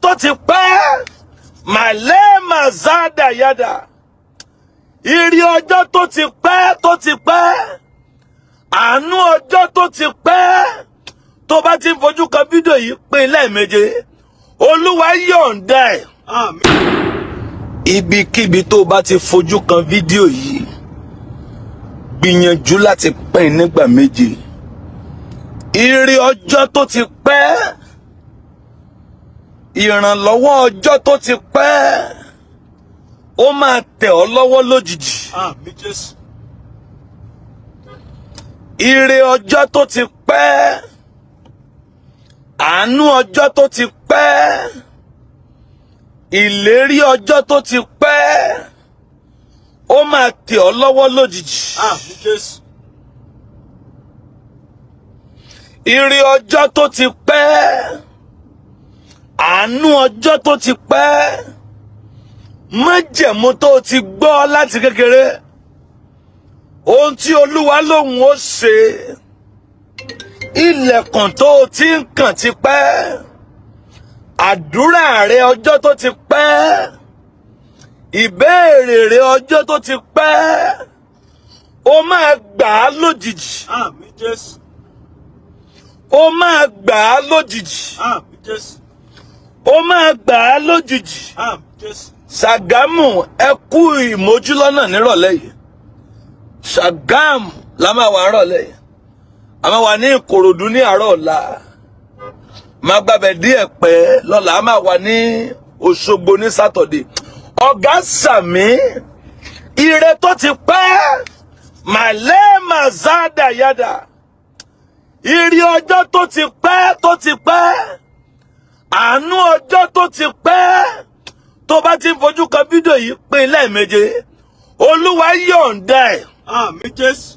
Ire tó ti pẹ́, màlẹ́mà zádà yádà, ire ọjọ́ tó ti pẹ́ tó ti pẹ́, àánú ọjọ́ tó ti pẹ́. Tó bá ti ń fojú kan fídíò yìí, pín lẹ́ẹ̀méje. Olúwa yọ̀ǹda ẹ̀. Àmín. Ibikíbi tó bá ti fojú kan fídíò yìí, gbìyànjú láti pín nígbà méje. Ire ọjọ́ tó ti pẹ́, ìrànlọ́wọ́ ọjọ́ tó ti pẹ́, ó máa tẹ̀ ọ́ lọ́wọ́ lójijì. Àmín Jésù. Ire ọjọ́ tó ti pẹ́, àánú ọjọ́ tó ti pẹ́, ìlérí ọjọ́ tó ti pẹ́, ó máa tẹ̀ ọ́ lọ́wọ́ lójijì. Àmín Jésù. Ire ọjọ́ tó ti pẹ́, àánú ọjọ́ tó ti pẹ́, májẹ̀mú tó ti gbọ́ láti kékeré, ohun tí Olúwa lòun ó ṣe, ilẹ̀kùn tó ti ń kàn ti pẹ́, àdúrà rẹ ọjọ́ tó ti pẹ́, ìbéèrè rẹ ọjọ́ tó ti pẹ́, ó máa gbà á lójijì. Àmín Jésù. Ó máa gbà á lójijì. Àmín Jésù. Ó máa gbà á lójijì. Àmín Jésù. Ṣàgámù, ẹ kú ìmójúlọ́nà nírọ̀lẹ́ yìí. Ṣàgámù la máa wà nírọ̀lẹ́ yìí. A máa wà ní Ìkòròdú ní àárọ̀ ọ̀la, máa gbàbẹ̀ díẹ̀ pẹ́ lọ́la. A máa wà ní Òṣogbo ní Sátọ̀dé. Ọ̀gá sàmí, ire tó ti pẹ́, màlẹ́mà zádà yádà, ire ọjọ́ tó ti pẹ́ tó ti pẹ́, àánú ọjọ́ tó ti pẹ́. Tó bá ti ń fojú kan fídíò yìí, pín lẹ́ẹ̀méje. Olúwa yọ̀ǹda ẹ̀. Àmín Jésù.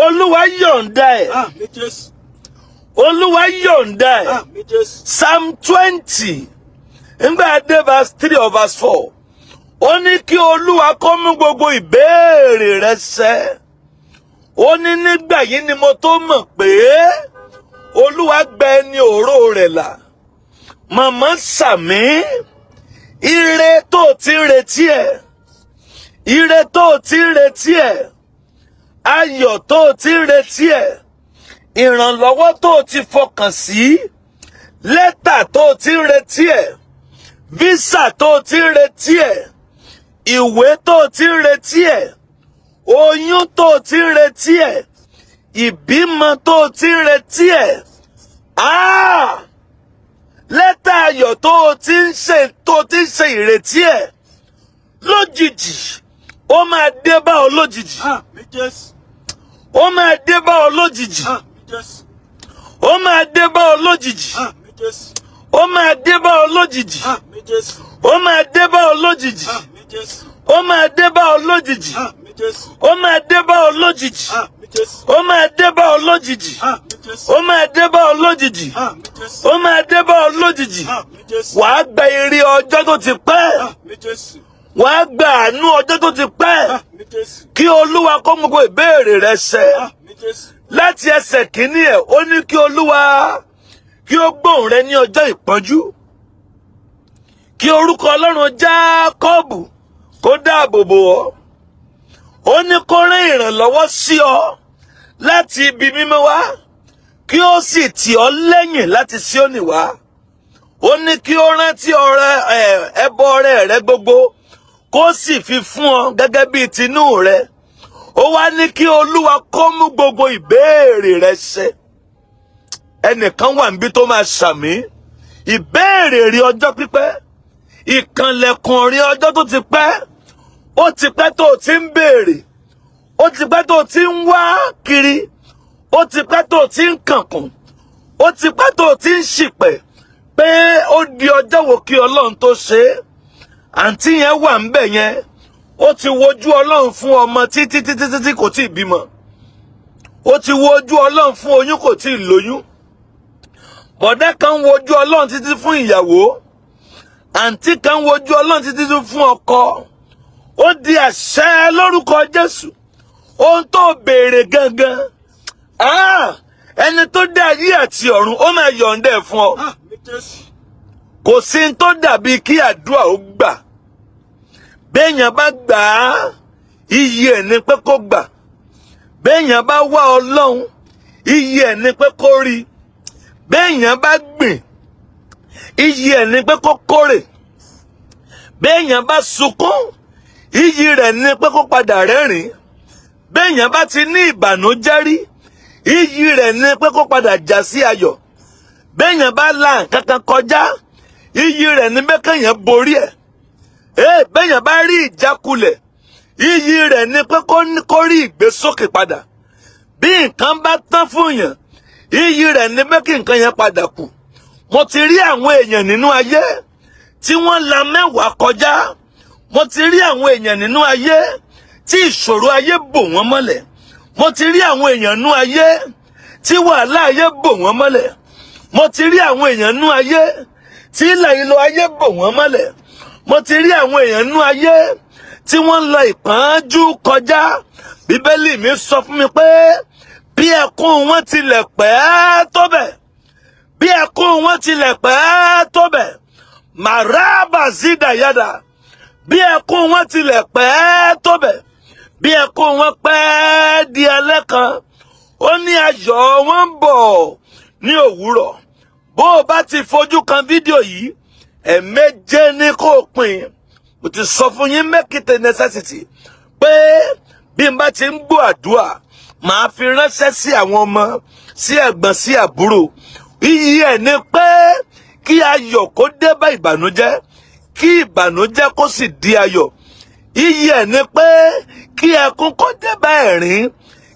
Olúwa yọ̀ǹda ẹ̀. Àmín Jésù. Olúwa yọ̀ǹda ẹ̀. Àmín Jésù. Psalm 20, ńgbà dé verse 3 or verse 4, ó ní kí Olúwa kó mú gbogbo ìbéèrè rẹ ṣẹ. Ó ní nígbà yìí ni mo tó mọ̀ pé Olúwa gba ẹni òró rẹ̀ là. Màmá, sàmí, ire tó ti ń retí ẹ̀, ire tó ti ń retí ẹ̀, ayọ̀ tó ti ń retí ẹ̀, ìrànlọ́wọ́ tó ti fọkàn sí, lẹ́tà tó ti ń retí ẹ̀, visa tó ti ń retí ẹ̀, ìwé tó ti ń retí ẹ̀, oyún tó ti ń retí ẹ̀, ìbímọ tó ti ń retí ẹ̀, lẹ́tà ayọ̀ tó ti ń ṣe, tó ti ń ṣe ìrètí ẹ̀, lójijì, ó máa dé bá ọ lójijì. Àmín Jésù. Ó máa dé bá ọ lójijì. Àmín Jésù. Ó máa dé bá ọ lójijì. Àmín Jésù. Ó máa dé bá ọ lójijì. Àmín Jésù. Ó máa dé bá ọ lójijì. Àmín Jésù. Ó máa dé bá ọ lójijì. Àmín Jésù. Ó máa dé bá ọ lójijì. Àmín Jésù. Ó máa dé bá ọ lójijì. Àmín Jésù. Ó máa dé bá ọ lójijì. Àmín Jésù. Ó máa dé bá ọ lójijì. Àmín Jésù. Wàá gba ire ọjọ́ tó ti pẹ́. Àmín Jésù. Wàá gba àánú ọjọ́ tó ti pẹ́. Àmín Jésù. Kí Olúwa kó mú gbogbo ìbéèrè rẹ ṣẹ. Àmín Jésù. Láti ẹsẹ̀ kìíní ẹ̀, ó ní kí Olúwa kí ó gbóhùn rẹ ní ọjọ́ ìpọ́njú, kí orúkọ Ọlọ́run Jákọ́bù kó dáàbò bò ọ́. Ó ní kó rán ìrànlọ́wọ́ sí ọ láti ibi mímọ́ wá, kí ó sì tì ọ́ lẹ́yìn láti Síónì wá. Ó ní kí ó rántí ọrẹ ẹbọ ọrẹ rẹ gbogbo, kó sì fi fún ọ gẹ́gẹ́ bí tinú rẹ. Ó wá ní kí Olúwa kó mú gbogbo ìbéèrè rẹ ṣẹ. Ẹnìkan wà níbi tó máa ṣàmì, ìbéèrè rí ọjọ́ pípẹ́, ìkànlẹ̀kùn rí ọjọ́ tó ti pẹ́. Ó ti pẹ́ tó o ti ń béèrè, ó ti pẹ́ tó o ti ń wá kiri, ó ti pẹ́ tó o ti ń kànkùn, ó ti pẹ́ tó o ti ń ṣìpẹ̀ pé ó di ọjọ́ wo kí Ọlọ́run tó ṣe é. Àǹtí yẹn wà ń bẹ̀ yẹn, ó ti wojú Ọlọ́run fún ọmọ títí títí títí, kò tí ì bímọ. Ó ti wojú Ọlọ́run fún oyún, kò tí ì lóyún. Bọ̀dá kan wojú Ọlọ́run títí fún ìyàwó, àǹtí kan wojú Ọlọ́run títí fún ọkọ. Ó di àṣẹ lórúkọ Jésù, ohun tó béèrè gangan, ẹni tó dá ayé àti ọ̀run, ó máa yọ̀ǹda ẹ̀ fún ọ. Àmín Jésù. Kò sí ní tó dàbí kí àdúrà ó gbà. Béèyàn bá gbà á, iyì ẹ̀ ni pé kó gbà. Béèyàn bá wá Ọlọ́run, iyì ẹ̀ ni pé kó rí. Béèyàn bá gbìn, iyì ẹ̀ ni pé kó kórè. Béèyàn bá sunkún, iyì rẹ̀ ni pé kó padà rẹ́rìn. Béèyàn bá ti ní ìbànújẹ́ rí, iyì rẹ̀ ni pé kó padà já sí ayọ̀. Béèyàn bá la nǹkan kan kọjá, iyì rẹ̀ ni pé kéèyàn borí ẹ̀. Ee, béèyàn bá rí ìjákulẹ̀, iyì rẹ̀ ni pé kó rí ìgbésókè padà. Bí nǹkan bá tán fún yàn, iyì rẹ̀ ni pé kí nǹkan yẹn padà kù. Mo ti rí àwọn èèyàn nínú ayé tí wọ́n la mẹ́wàá kọjá. Mo ti rí àwọn èèyàn nínú ayé tí ìṣòro ayé bò wọ́n mọ́lẹ̀. Mo ti rí àwọn èèyàn nínú ayé tí wàhálà ayé bò wọ́n mọ́lẹ̀. Mo ti rí àwọn èèyàn nínú ayé tí ìlà ìlò ayé bò wọ́n mọ́lẹ̀. Mo ti rí àwọn èèyàn nínú ayé tí wọ́n ń lọ ìpọ́njú kọjá. Bíbélì mi sọ fún mi pé bí ẹkún wọn tilẹ̀ pẹ́ tó bẹ̀, bí ẹkún wọn tilẹ̀ pẹ́ tó bẹ̀, màrábà zídà yàdà, bí ẹkún wọn tilẹ̀ pẹ́ tó bẹ̀, bí ẹkún wọn pẹ́ di alẹ́ kan, ó ní ayọ̀ wọn ń bọ̀ ní òwúrọ̀. Bó o bá ti fojú kan fídíò yìí, ẹ̀ẹ̀méje ní kó o pín. Mo ti sọ fún yín, make it a necessity pé bí n bá ti ń gbọ́ àdúrà, màá fi ránṣẹ́ sí àwọn ọmọ, sí ẹ̀gbọ́n, sí àbúrò. Iyì ẹ̀ ni pé kí ayọ̀ kó dé bá ìbànújẹ́, kí ìbànújẹ́ kó sì di ayọ̀. Iyì ẹ̀ ni pé kí ẹkún kó dé bá ẹ̀rín,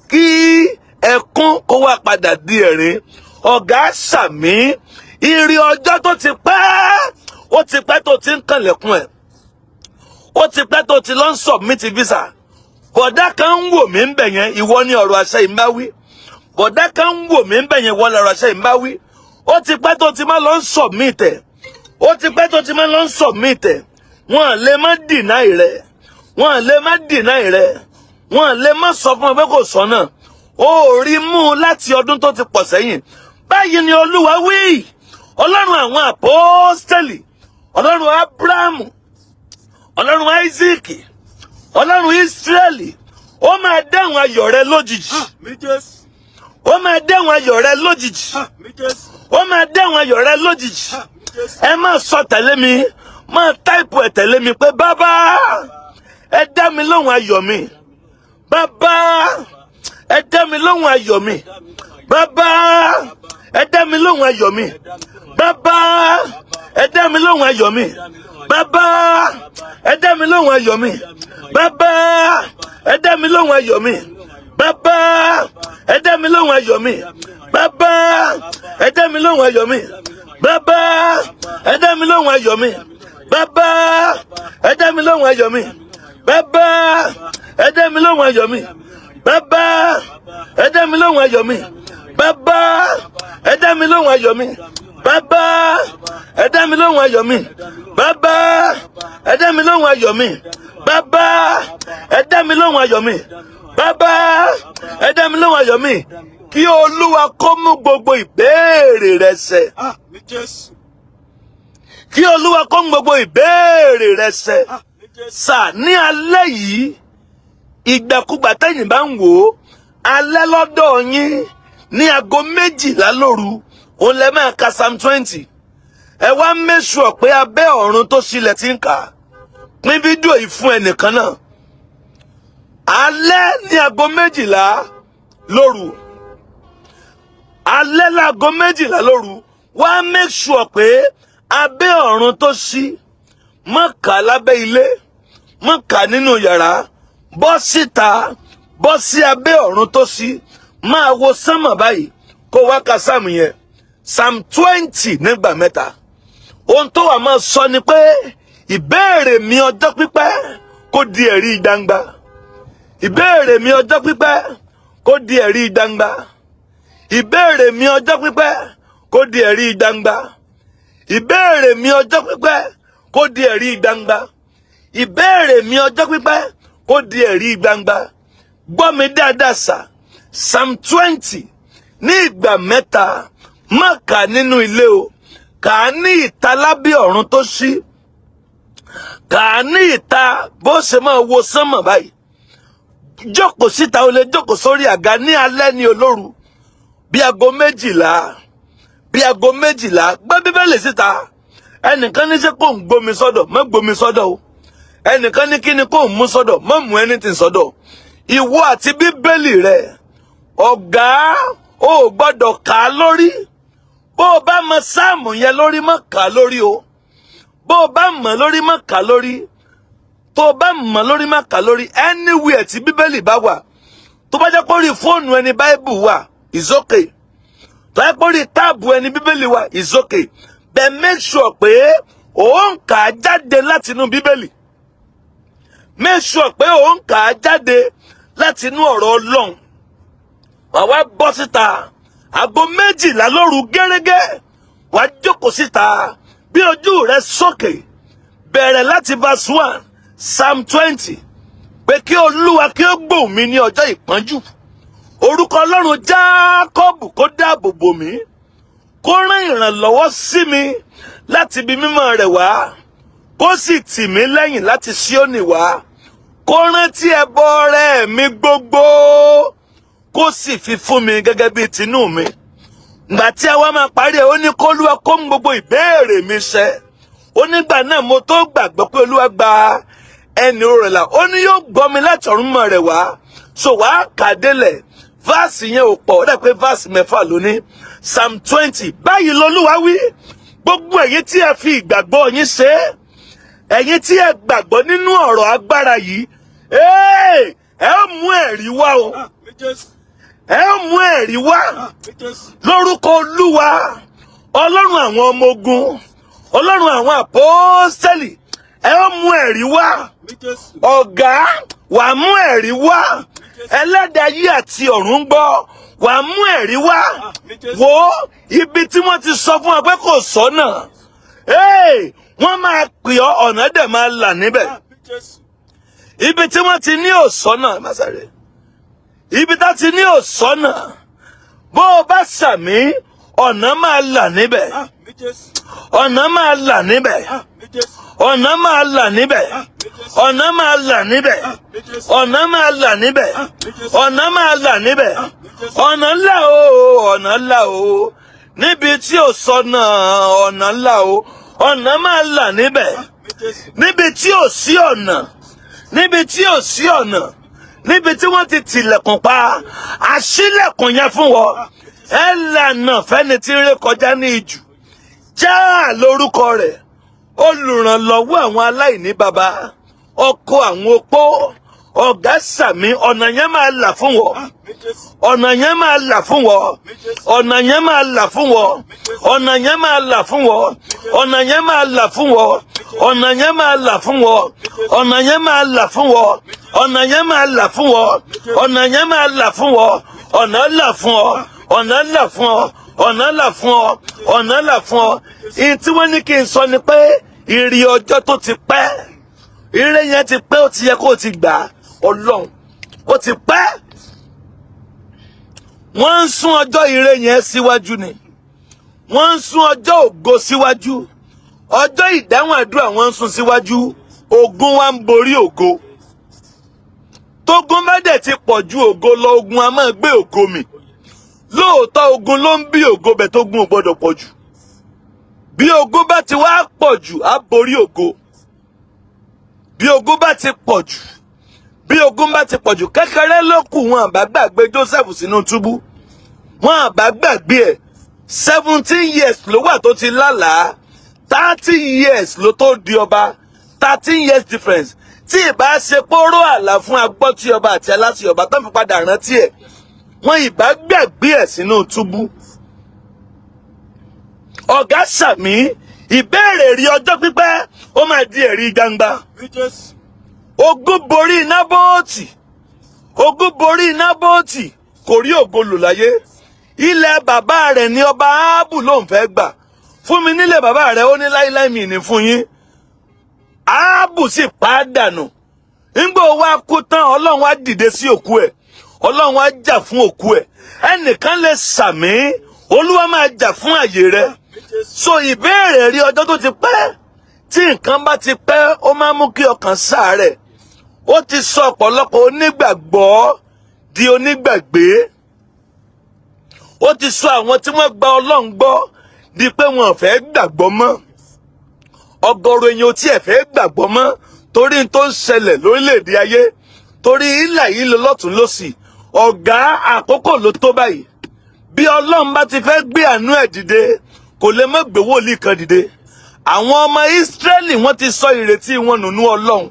kí ẹkún kó wá padà di ẹ̀rín. Ọ̀gá, sàmí ìrì ọjọ́ tó ti pẹ́. Ó ti pẹ́ tó ti ń kànlẹ̀kùn ẹ̀, ó ti pẹ́ tó ti lọ ń submit visa. Bọ̀dá kan ń wò mí ń bẹ̀ yẹn, ìwọ ní ọ̀rọ̀ àṣẹ yìí ń bá wí. Bọ̀dá kan ń wò mí ń bẹ̀ yẹn, ìwọ lọ̀rọ̀ àṣẹ yìí ń bá wí. Ó ti pẹ́ tó ti máa lọ ń submit ẹ̀, ó ti pẹ́ tó ti máa lọ ń submit ẹ̀. Wọ́n lè má deny rẹ̀, wọ́n lè má deny rẹ̀, wọ́n lè má sọ fún ọ pé kò sọ́nà. Ó rí mú un láti ọdún tó ti pọ̀ sẹ́yìn. Báyìí ni Olúwa wí, Ọlọ́run àwọn àpọ́stẹ́lì, Ọlọ́run Ábúráhámù, Ọlọ́run Isaac, Ọlọ́run Ísírẹ́lì, ó máa dáhùn ayọ̀ rẹ lójijì. Àmín Jésù. Ó máa dáhùn ayọ̀ rẹ lójijì. Àmín Jésù. Ó máa dáhùn ayọ̀ rẹ lójijì. Àmín Jésù. Ẹ máa sọ tẹ̀lé mi, máa type ẹ̀ tẹ̀lé mi pé, "Bàbá, ẹ dá mi lóhùn ayọ̀ mi. Bàbá, ẹ dá mi lóhùn ayọ̀ mi. Bàbá, ẹ dá mi lóhùn ayọ̀ mi. Bàbá, ẹ dá mi lóhùn ayọ̀ mi. Bàbá, ẹ dá mi lóhùn ayọ̀ mi. Bàbá, ẹ dá mi lóhùn ayọ̀ mi. Bàbá, ẹ dá mi lóhùn ayọ̀ mi. Bàbá, ẹ dá mi lóhùn ayọ̀ mi. Bàbá, ẹ dá mi lóhùn ayọ̀ mi. Bàbá, ẹ dá mi lóhùn ayọ̀ mi. Bàbá, ẹ dá mi lóhùn ayọ̀ mi. Bàbá, ẹ dá mi lóhùn ayọ̀ mi. Bàbá, ẹ dá mi lóhùn ayọ̀ mi. Bàbá, ẹ dá mi lóhùn ayọ̀ mi. Bàbá, ẹ dá mi lóhùn ayọ̀ mi. Bàbá, ẹ dá mi lóhùn ayọ̀ mi. Bàbá, ẹ dá mi lóhùn ayọ̀ mi." Kí Olúwa kó mú gbogbo ìbéèrè rẹ ṣẹ. Àmín Jésù. Kí Olúwa kó mú gbogbo ìbéèrè rẹ ṣẹ. Àmín Jésù. Sà, ní alẹ́ yìí, ìgbàkúgbà tẹ́yìn bá ń wò ó, alẹ́ lọ́dọ̀ yín ní aago 12 lóru, òun lẹ máa ka Psalm 20. Ẹ wá make sure pé abẹ́ ọ̀run tó ṣílẹ̀ ti ń kà á. Pín fídíò yìí fún ẹnìkan náà. Alẹ́ ní aago 12 lóru, alẹ́ láago 12 lóru, wá make sure pé abẹ́ ọ̀run tó ṣí. Má kà á lábẹ́ ilé, má kà á nínú yàrá. Bọ́ síta, bọ́ sí abẹ́ ọ̀run tó ṣí, máa wo sánmà báyìí, kó wá ka sáàmù yẹn, Psalm 20, nígbà mẹ́ta. Ohun tó wà máa sọ ni pé, "Ìbéèrè mi ọjọ́ pípẹ́ kó di ẹ̀rí gbangba. Ìbéèrè mi ọjọ́ pípẹ́ kó di ẹ̀rí gbangba. Ìbéèrè mi ọjọ́ pípẹ́ kó di ẹ̀rí gbangba. Ìbéèrè mi ọjọ́ pípẹ́ kó di ẹ̀rí gbangba. Ìbéèrè mi ọjọ́ pípẹ́ kó di ẹ̀rí gbangba." Gbọ́ mi dáadáa sà, Psalm 20 ní ìgbà mẹ́ta. Má kà nínú ilé o. Kà á ní ìta lábẹ́ ọ̀run tó ṣí. Kà á ní ìta bó ṣe máa wo sánmọ̀ báyìí. Jókòó síta, o lè jókòó sórí àga ní alẹ́ ní olóru bí aago 12, bí aago 12. Gbé Bíbélì síta. Ẹnìkan ní ṣe kó ń gbomi sọ́dọ̀? Má gbomi sọ́dọ̀ o. Ẹnìkan ní kí ni kó ń mú sọ́dọ̀? Má mú anything sọ́dọ̀. Ìwọ àti Bíbélì rẹ, ọ̀gá, o ò gbọ́dọ̀ kà á lórí. Bó o bá mọ sáàmù yẹn lórí, má kà á lórí o. Bó o bá mọ̀ lórí, má kà á lórí. Tó o bá mọ̀ lórí, má kà á lórí. Anywhere tí Bíbélì bá wà, tó bá jẹ́ pé orí fóònù ẹni Báíbù wà, is okay. Tó jẹ́ pé orí tab ẹni Bíbélì wà, is okay, but make sure pé ò ń kà á jáde látinú Bíbélì. Make sure pé ò ń kà á jáde látinú ọ̀rọ̀ Ọlọ́run. Wà wá bọ́ síta aago 12 lóru gẹ́rẹ́gẹ́, wà á jókòó síta bí ojú rẹ sókè, bẹ̀rẹ̀ láti verse 1, Psalm 20, pé kí Olúwa kí ó gbóhùn mi ní ọjọ́ ìpọ́njú, orúkọ Ọlọ́run Jákọ́bù kó dáàbò bò mí, kó rán ìrànlọ́wọ́ sí mi láti ibi mímọ́ rẹ̀ wá, kó sì tì mí lẹ́yìn láti Síónì wá, kó rántí ẹbọ ọrẹ mi gbogbo, kó sì fi fún mi gẹ́gẹ́ bí tinú mi. Ìgbà tí a wá máa parí ẹ̀, ó ní k'Olúwa kó mú gbogbo ìbéèrè mi ṣẹ. Ó nígbà náà mo tó gbàgbọ́ pé Olúwa gba ẹni rẹ̀ là. Ó ní yóò gbọ́ mi láti ọ̀run mọ́ rẹ̀ wá. So wàá kà délẹ̀. Verse yẹn ò pọ̀, ó dà pé verse 6 lóní, Psalm 20. Báyìí lolúwa wí: gbogbo ẹ̀yin tí ẹ fi ìgbàgbọ́ yín ṣe é, ẹ̀yin tí ẹ gbàgbọ́ nínú ọ̀rọ̀ agbára yìí, ẹ ó mú ẹ̀rí wá o. Àmín Jésù. Ẹ ó mú ẹ̀rí wá. Àmín Jésù. Lórúkọ Olúwa Ọlọ́run àwọn ọmọ ogun, Ọlọ́run àwọn àpọ́sẹ́lì, ẹ ó mú ẹ̀rí wá. Àmín Jésù. Ọ̀gá, wà á mú ẹ̀rí wá. Ẹlẹ́dàá ayé àti ọ̀run gbọ́, wà á mú ẹ̀rí wá. Àmín Jésù. Wo ibi tí wọ́n ti sọ fún wa pé kò sọ́nà. Hey, wọ́n máa pè ọ́, ọ̀nà dẹ̀ máa là níbẹ̀. Àmín Jésù. Ibi tí wọ́n ti ní òsọ́nà, má sáré. Ibi tá ti ní òsọ́nà, bó o bá sàmí, ọ̀nà máa là níbẹ̀. Àmín Jésù. Ọ̀nà máa là níbẹ̀. Àmín Jésù. Ọ̀nà máa là níbẹ̀. Àmín Jésù. Ọ̀nà máa là níbẹ̀. Àmín Jésù. Ọ̀nà máa là níbẹ̀. Àmín Jésù. Ọ̀nà máa là níbẹ̀. Àmín Jésù. Ọ̀nà ńlá o, ọ̀nà ńlá o, níbi tí ò sọnà, ọ̀nà ńlá o, ọ̀nà máa là níbẹ̀. Àmín Jésù. Níbi tí ò sí ọ̀nà, níbi tí ò sí ọ̀nà, níbi tí wọ́n ti tilẹ̀kùn pa, àṣìlẹ̀kùn yẹn fún wọn. Ẹ lànà fẹ́ni tí ń ré kọjá ní ijù. Já lórúkọ rẹ̀, olùrànlọ́wọ́ àwọn aláìní baba, ọkọ àwọn opó. Ọ̀gá, sàmí, ọ̀nà yẹn máa là fún wọn. Àmín Jésù. Ọ̀nà yẹn máa là fún wọn. Àmín Jésù. Ọ̀nà yẹn máa là fún wọn. Ọ̀nà yẹn máa là fún wọn. Ọ̀nà yẹn máa là fún wọn. Ọ̀nà yẹn máa là fún wọn. Ọ̀nà yẹn máa là fún wọn. Ọ̀nà yẹn máa là fún wọn. Ọ̀nà yẹn máa là fún wọn. Ọ̀nà là fún ọ. Ọ̀nà là fún ọ. Ọ̀nà là fún ọ. Ọ̀nà là fún ọ. Ìyẹn tí wọ́n ní kí n sọ ni pé ìrì ọjọ́ tó ti pẹ́, ire yẹn ti pẹ́, ó ti yẹ kó o ti gbà á. Ọlọ́run, ó ti pẹ́, wọ́n ń sún ọjọ́ ire yẹn síwájú ni. Wọ́n ń sún ọjọ́ ògo síwájú, ọjọ́ ìdáhùn àdúrà wọ́n ń sún síwájú. Ogun wa ń borí ògo. Tógun bá dẹ̀ ti pọ̀ ju ògo lọ, ogun a máa gbé ògo mì. Lóòótọ́, ogun ló ń bí ògo bẹ̀, tógun ò gbọ́dọ̀ pọ̀ jù. Bí ogun bá ti wá pọ̀ jù, á borí ògo. Bí ogun bá ti pọ̀ jù, bí ogun bá ti pọ̀ jù, kékeré ló kù, wọn àbá gbàgbé Joseph sínú túbú, wọn àbá gbàgbé ẹ̀. 17 years ló wà tó ti lálàá, 30 years ló tó di ọba. 13 years difference. Tí ìbá ṣe póró àlà fún agbọ́tí ọba àti aláṣẹ ọba tó fi padà rántí ẹ̀, wọn ìbá gbàgbé ẹ̀ sínú túbú. Ọ̀gá, sàmí, ìbéèrè rí ọjọ́ pípẹ́, ó máa di ẹ̀rí gbangba. Àmín Jésù. Ogun borí Nábóòtì, ogun borí Nábóòtì, kò rí ògo lò láyé. Ilẹ̀ bàbá rẹ̀ ní ọba Áábù ló ń fẹ́ gbà. Fún mi nílẹ̀ bàbá rẹ̀, ó ní láíláí, mi ní fún yín. Áábù sì pa á dànù. Nígbà ó wá kú tán, Ọlọ́run wá dìde sí òkú ẹ̀, Ọlọ́run wá jà fún òkú ẹ̀. Ẹnìkan lè sàmí, Olúwa máa jà fún àyè rẹ. Jésù. So ìbéèrè rí ọjọ́ tó ti pẹ́, tí nǹkan bá ti pẹ́, ó máa ń mú kí ọkàn ṣàárẹ̀. Ó ti sọ ọ̀pọ̀lọpọ̀ onígbàgbọ́ di onígbàgbé. Ó ti sọ àwọn tí wọ́n gba Ọlọ́run gbọ́ di pé wọn ò fẹ́ gbàgbọ́ mọ́. Ọ̀gọ̀rọ̀ èèyàn ò tiẹ̀ fẹ́ gbàgbọ́ mọ́ torí n tó ń ṣẹlẹ̀ lórílẹ̀‐èdè ayé, torí ìlà yìí lọ lọ́tún lọ́sì. Ọ̀gá, àkókò ló tó báyìí. Bí Ọlọ́run bá ti fẹ́ gbé àánú ẹ̀ dìde, kò lè má gbé wòlíì kan dìde. Àwọn ọmọ Ísírẹ́lì, wọ́n ti sọ ìrètí wọn nù nú Ọlọ́run.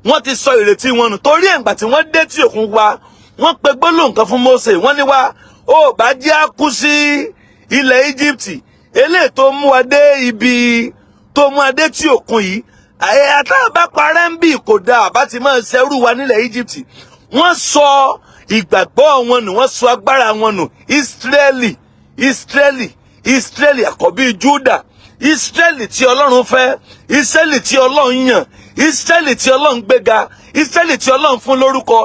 Wọ́n ti sọ ìrètí wọn nù torí ẹ̀ǹgbà tí wọ́n dé tí òkun wa, wọ́n pe gbólóhùn kan fún Mósè. Wọ́n ní, "Wá, ó bá jẹ́ á kú sí ilẹ̀ Íjíbítì, eléyìí tó mú wa dé ibi tó mú wa dé tí òkun yìí, àtàwọn bá parẹ́ ń bì kò dáa, àbá ti máa ṣerú wa nílẹ̀ Íjíbítì." Wọ́n sọ ìgbàgbọ́ wọn nù, wọ́n sọ agbára wọn nù. Ísírẹ́lì, Ísírẹ́lì, Ísírẹ́lì, àkọ́bí Júdà, Ísírẹ́lì tí Ọlọ́run fẹ́, Ísírẹ́lì tí Ọlọ́run yàn, Ísírẹ́lì tí Ọlọ́run gbéga, Ísírẹ́lì tí Ọlọ́run fún lórúkọ,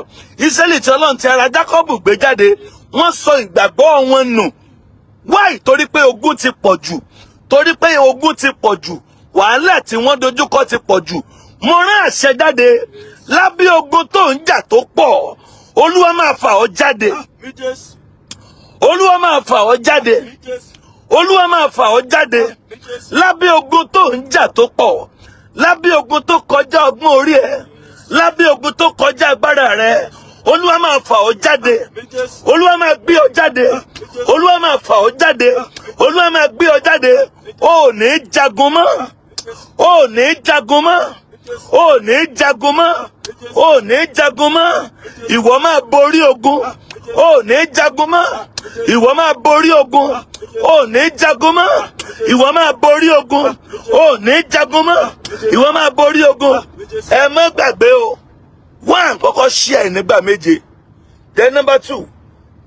Ísírẹ́lì tí Ọlọ́run ti ara Jákọ́bù gbé jáde, wọ́n sọ ìgbàgbọ́ wọn nù. Why? Torí pé ogun ti pọ̀ jù, torí pé ogun ti pọ̀ jù, wàhálà tí wọ́n dojúkọ ti pọ̀ jù. Mo rán àṣẹ jáde, lábẹ́ ogun tó ń jà tó pọ̀, Olúwa máa fà ọ́ jáde. Àmín Jésù. Olúwa máa fà ọ́ jáde. Àmín Jésù. Olúwa máa fà ọ́ jáde. Àmín Jésù. Lábẹ́ ogun tó ń jà tó pọ̀, lábẹ́ ogun tó kọjá ọgbọ́n orí ẹ, lábẹ́ ogun tó kọjá agbára rẹ, Olúwa máa fà ọ́ jáde. Àmín Jésù. Olúwa máa gbé ọ jáde. Olúwa máa fà ọ́ jáde. Olúwa máa gbé ọ jáde. O ò ní jagun mọ́. O ò ní jagun mọ́. O ò ní jagun mọ́. O ò ní jagun mọ́. Ìwọ máa borí ogun. O ò ní jagun mọ́. Ìwọ máa borí ogun. O ò ní jagun mọ́. Ìwọ máa borí ogun. O ò ní jagun mọ́. Ìwọ máa borí ogun. Ẹ má gbàgbé o. One, kọ́kọ́ share nígbà méje. Then number two,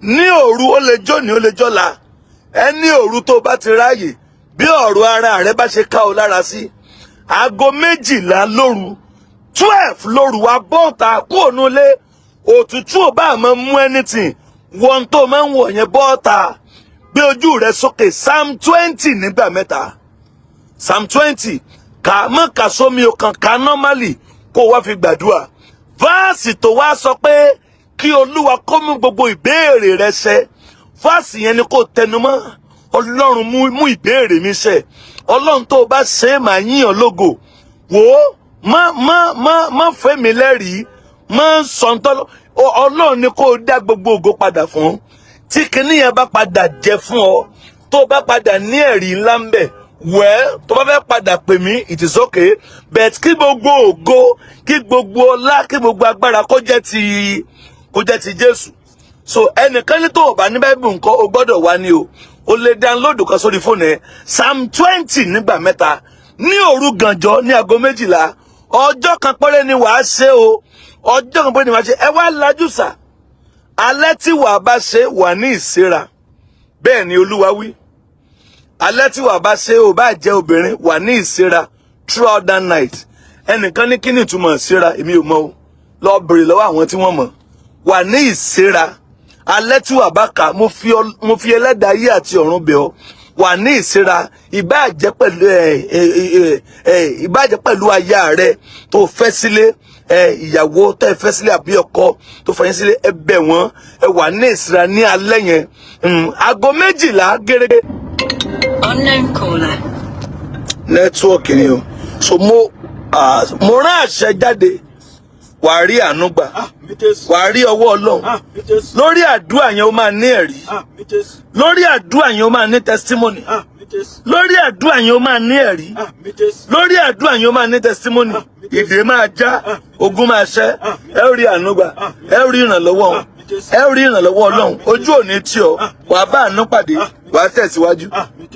ní òru, ó lè jó ní, ó lè jọ́la, ẹ ní òru tó bá ti ráàyè, bí ọ̀rọ̀ ara rẹ bá ṣe ká o lára sí, aago 12 lóru, 12 lóru, wa bọ́ọ̀ta kúrò nílé. Òtútù ò bá máa mú anything, wọ́n tó máa ń wọ̀ yẹn, bọ́ọ̀ta, gbé ojú rẹ sókè. Psalm 20 nígbà mẹ́ta. Psalm 20, kà mọ́, kà sómi o, kàn ká normally, kó o wá fi gbàdúrà. Verse tó wá sọ pé kí Olúwa kó mú gbogbo ìbéèrè rẹ ṣẹ, verse yẹn ni kò tẹnumọ́. Ọlọ́run, mú ìbéèrè mi ṣẹ. Ọlọ́run, tó o bá ṣe é, màá yìn ọ́ lógo. Wò ó, má má má má fẹ́ mi lẹ́rìí, má sọ̀ńtọ́. Ọlọ́run ni kó o dá gbogbo ògo padà fún. Tí kinní yẹn bá padà jẹ fún ọ, tó o bá padà ní ẹ̀rí ńlá ń bẹ̀, well, tó bá fẹ́ padà pè mí, it is okay, but kí gbogbo ògo, kí gbogbo ọlá, kí gbogbo agbára kó jẹ́ ti Jésù. So ẹnìkan ní tó o bá ní Báíbù nǹkan, o gbọ́dọ̀ wá ní o. O lè download kan sórí fóònù ẹ. Psalm 20 nígbà mẹ́ta ní òru gànjọ́ ní aago 12. Ọjọ́ kan péré ni wàá ṣe o. Ọjọ́ kan péré ni wàá ṣe. Ẹ wá lajú sà, alẹ́ tí wàá bá ṣe, wà ní ìsera. Bẹ́ẹ̀ ni Olúwa wí. Alẹ́ tí wàá bá ṣe, ò bá jẹ́ obìnrin, wà ní ìsera throughout that night. Ẹnìkan ní kí ni ìtumọ̀ ìsera? Èmi ò mọ̀ o. Lọ bèrè lọ́wọ́ àwọn tí wọ́n mọ̀. Wà ní ìsera alẹ́ tí wàá bá kà. Mo fi ẹlẹ́dàá ayé àti ọ̀run bẹ̀ ọ́, wà ní ìsera. Ìbáà jẹ́ pẹ̀lú ẹ ẹ ẹ ẹ ìbáà jẹ́ pẹ̀lú aya rẹ tó fẹ́ sílé ẹ, ìyàwó tó ẹ fẹ́ sílé, àbí ọkọ tó fẹ́ yín sílé, ẹ bẹ̀ wọ́n, ẹ wà ní ìsera ní alẹ́ yẹn, aago 12 gẹ́gẹ́. Unknown caller. Network ni o. So mo rán àṣẹ jáde, wàá rí àánú gbà. Àmín Jésù. Wàá rí ọwọ́ Ọlọ́run. Àmín Jésù. Lórí àdúrà yẹn, ó máa ní ẹ̀rí. Àmín Jésù. Lórí àdúrà yẹn, ó máa ní testimony. Àmín Jésù. Lórí àdúrà yẹn, ó máa ní ẹ̀rí. Àmín Jésù. Lórí àdúrà yẹn, ó máa ní testimony. Ìdè máa já, ogun máa ṣẹ́. Ẹ ó rí àánú gbà, ẹ ó rí ìrànlọ́wọ́, ẹ ó rí ìrànlọ́wọ́ Ọlọ́run. Ojú ò ní tì ọ́, wàá bá àánú pàdé, wàá tẹ̀síwájú.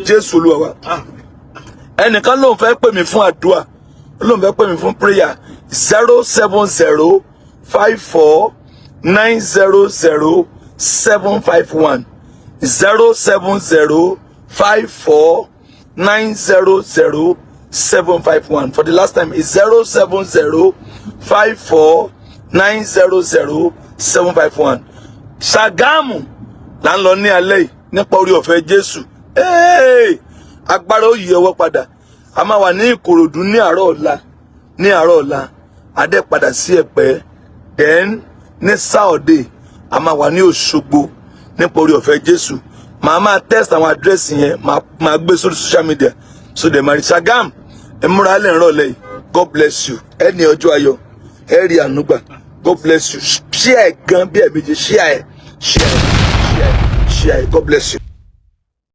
Jésù Olúwa wa. Ẹnìkan lóun fẹ́ pè mí fún àdúrà, lóun fẹ́ pè mí fún prayer: 07054900751, 07054900751. For the last time is 07054900751. Ṣàgámù là ń lọ ní alẹ́ yìí nípa orí ọ̀fẹ́ Jésù. Hey! Agbára ó yí ọwọ́ padà. A máa wà ní Ìkòròdú ní àárọ̀ ọ̀la. Ní àárọ̀ ọ̀la, adé padà sí Ẹ̀pẹ́. Then ní Saturday, a máa wà ní Òṣogbo nípa orí ọ̀fẹ́ Jésù. Màá máa text àwọn address yẹn, màá gbé sórí social media so dẹ̀ máa rí. Ṣàgám, ẹ múra lẹ́ ìrọ̀lẹ́ yìí. God bless you. Ẹ ní ọjọ́ ayọ̀, ẹ rí ànúgbà. God bless you. Share ẹ gan bí ẹ̀mejì. Share ẹ, share ẹ, share ẹ, share ẹ. God bless you.